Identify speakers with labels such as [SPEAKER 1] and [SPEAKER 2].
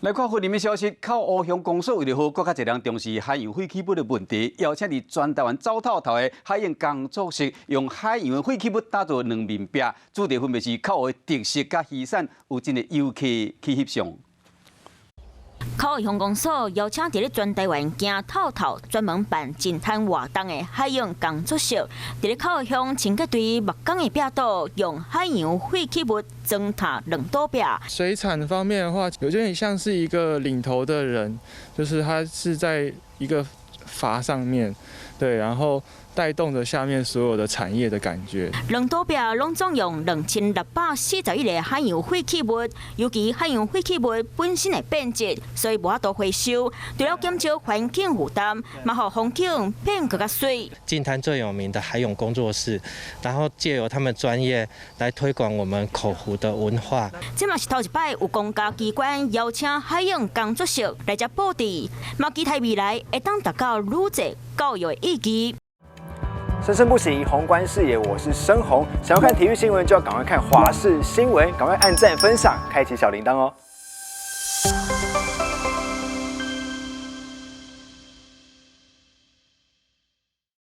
[SPEAKER 1] 來看雲林的消息，口湖鄉公所為著予閣較濟人重視海洋廢棄物的問題，邀請佇全台灣走透透的海洋工作室，用海洋的廢棄物打造兩面壁，主題分別是口湖的特色佮漁產，有真濟遊客去翕相。
[SPEAKER 2] 口湖鄉公所邀請佇咧全台灣行透透，專門辦淨灘活動的海洋工作室，佇咧口湖鄉清潔隊木工的壁堵，用海洋廢棄物裝塔兩堵壁。
[SPEAKER 3] 水產方面的話，有點像是一個領頭的人，就是他是在一個筏上面，對，然後帶動着下面所有的產業的感覺。
[SPEAKER 2] 兩堵壁攏總用2641個海洋廢棄物，尤其海洋廢棄物本身會變質，所以無法度回收。除了減少環境負擔，嘛予風景變閣較媠。
[SPEAKER 4] 淨灘最有名的海洋工作室，然後借由他們專業來推廣我們口湖的文化。
[SPEAKER 2] 這嘛是頭一擺有公家機關邀請海洋工作室來遮布置，嘛期待未來會當達到愈濟教育的意義。
[SPEAKER 5] 生生不息，宏觀視野，我是申宏。想要看體育新聞，就要趕快看華視新聞，趕快按讚、分享，開啟小鈴鐺哦。